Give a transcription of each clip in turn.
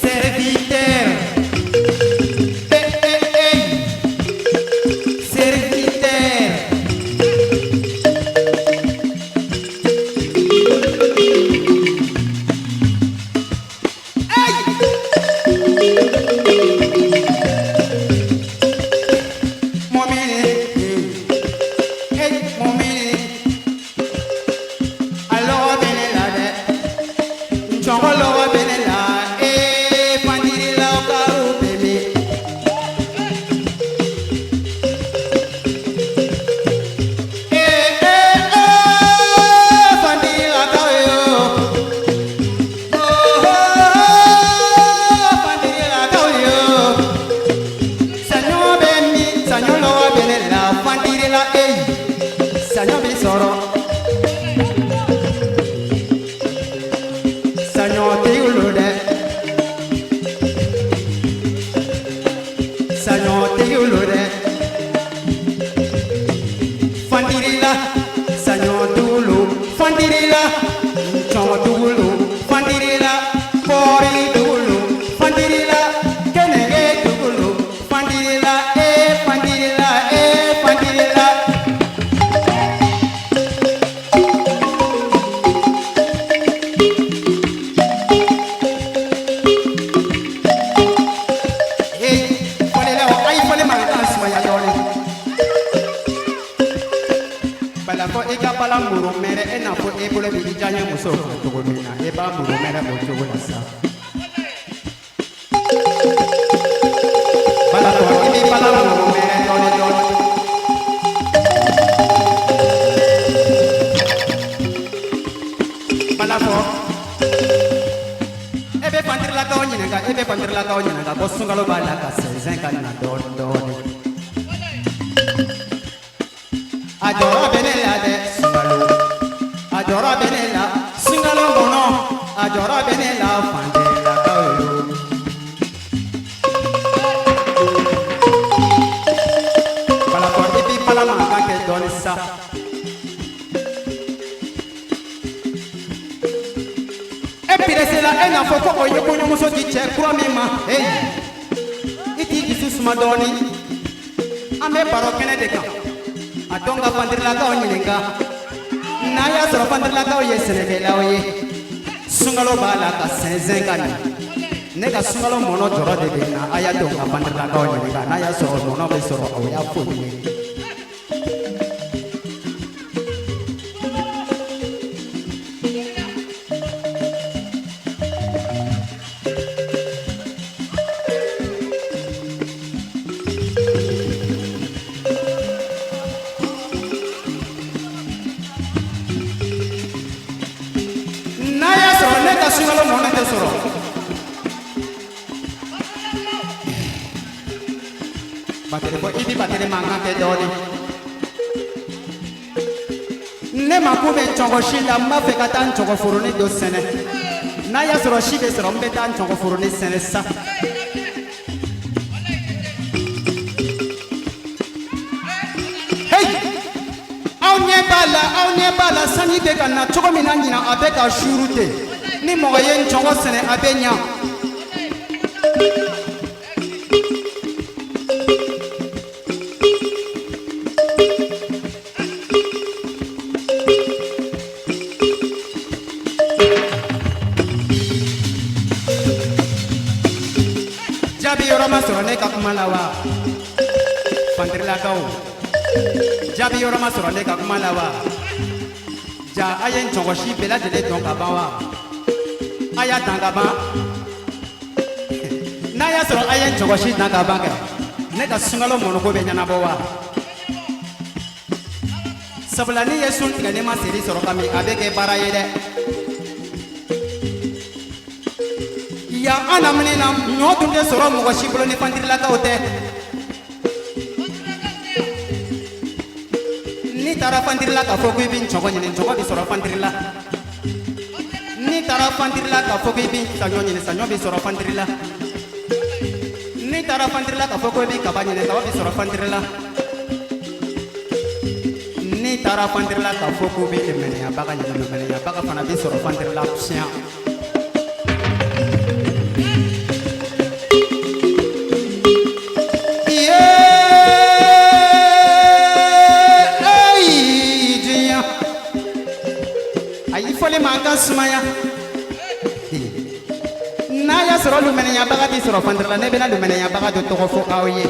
Serviteur. Eh, eh, eh. Serviteur. Momini. Hey, momini. Alors, bene la dɛ. Ncɔngɔlɔgɔ bɛ ne la. Ee, fandirilaw ka o bebe. Ee, ee, ee, fandirilakaw yo. Oh, oh, fandirilakaw yo. Saɲɔ bɛ min, saɲɔ lɔgɔ bɛ ne la, fandirila eyi. Saɲɔ bɛ sɔrɔ. Saɲɔtigiw lo dɛ. Saɲɔtigiw lo dɛ. Fandirila, saɲɔtigiw lo. Fandirila, ncɔntigiw lo. Fandirila, kɔɔritigiw lo. Fandirila, keningetigiw lo. Fandirila, ee fandirila, ee fandirila. Hey, fɔlila a ye fɔli mankan sumaya dɔɔnin. Balafɔ i ka bala muru mɛrɛ e n'a fɔ e bolo b'i diya muso kan cogo min na e b'a muru mɛrɛ o cogo la sa. Balafɔ i b'i bala muru mɛrɛ dɔɔnin dɔɔnin. Balafɔ e bɛ fantirilakaw ɲininka e bɛ fantirilakaw ɲininka ko sunkalo b'a la ka sɛnsɛn ka na dɔɔnin dɔɔnin. A jɔrɔ bɛ ne la dɛ sunkalo. A jɔrɔ bɛ ne la sunkalo kɔnɔ. A jɔrɔ bɛ ne la fantirilakaw yo. Balafɔ i b'i bala mankan kɛ dɔɔnin sa. E peresela e n'a fɔ ko o ye kɔɲɔmuso di cɛ kura min ma. Hey, i t'i dusu suma dɔɔnin. An bɛ baro kɛnɛ de kan. A dɔn ka fantirilakaw ɲininka. N'a y'a sɔrɔ fantirilakaw ye sɛnɛkɛlaw ye. Sunkalo b'a la ka sɛnsɛn ka na. Ne ka sunkalo mɔnɔ jɔrɔ de bɛ n na. A y'a dɔn ka fantirilakaw ɲininka. N'a y'a sɔrɔ mɔnɔ bɛ sɔrɔ o y'a foli ye. N'a y'a sɔrɔ ne ka sunkalo mɔnɔ tɛ sɔrɔ. Batiri bɔ i bi batiri mankan kɛ dɔɔnin. Ne mako bɛ cɔngɔ si la n b'a fɛ ka taa n cɔngɔ foroni dɔ sɛnɛ. N'a y'a sɔrɔ si bɛ sɔrɔ n bɛ taa n cɔngɔ foroni sɛnɛ sa. Hey! Aw ɲɛ b'a la aw ɲɛ b'a la sanji bɛ ka na cogo min na ɲinan a bɛ ka suuru ten. Ni mɔgɔ ye n cɔngɔ sɛnɛ a bɛ ɲa. Jaabi yɔrɔ ma sɔrɔ ne ka kuma la wa? Fantirilakaw, jaabi yɔrɔ ma sɔrɔ ne ka kuma la wa? Ja a ye n cɔgɔsi bɛɛ lajɛlen dɔn ka ban wa? A y'a dan ka ban? N'a y'a sɔrɔ a ye n cɔgɔsi dan ka ban kɛ, ne ka sunkalo mɔnɔko bɛ ɲɛnabɔ wa? Sabula n'i ye sun tigɛ n'i ma seri sɔrɔ ka min, a bɛ kɛ baara ye dɛ. Yan an lamini na, ɲɔ tun tɛ sɔrɔ mɔgɔ si bolo ni fantirilakaw tɛ. N'i taara fantirila k'a fɔ ko i bɛ ncɔgɔ ɲini, ncɔgɔ bɛ sɔrɔ fantirila. N'i taara fantirila k'a fɔ ko i bɛ saɲɔ ɲini, saɲɔ bɛ sɔrɔ fantirila. N'i taara fantirila k'a fɔ ko i bɛ kaba ɲini, kaba bɛ sɔrɔ fantirila. N'i taara fantirila k'a fɔ k'u bɛ mɛnɛyabaga ɲini, mɛnɛyabaga fana bɛ sɔrɔ fantirila siɲɛ. Ayi, fɔli man ka sumaya. N'a y'a sɔrɔ lumɛnɛyabaga bɛ sɔrɔ fantirila, ne bɛna lumɛnɛyabaga dɔ tɔgɔ fɔ aw ye.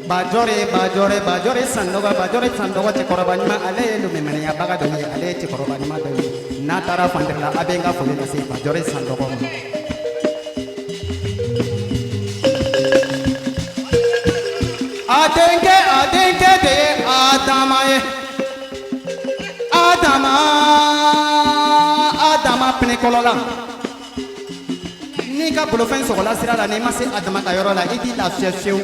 Bajɔre, Bajɔre, Bajɔre Sanɔgɔ, Bajɔre Sanɔgɔ, cɛkɔrɔba ɲuman, ale ye lumɛnɛyabaga dɔ ye, ale ye cɛkɔrɔba ɲuman dɔ ye. N'a taara fantirila, a bɛ n ka foli lase Bajɔre Sanɔgɔ ma. A denkɛ, a denkɛ de ye Adama ye. Adama, Adama pinɛkɔlɔla. N'i ka bolofɛn sɔgɔla sira la, n'i ma se Adama ka yɔrɔ la, i t'i lafiya fiyewu.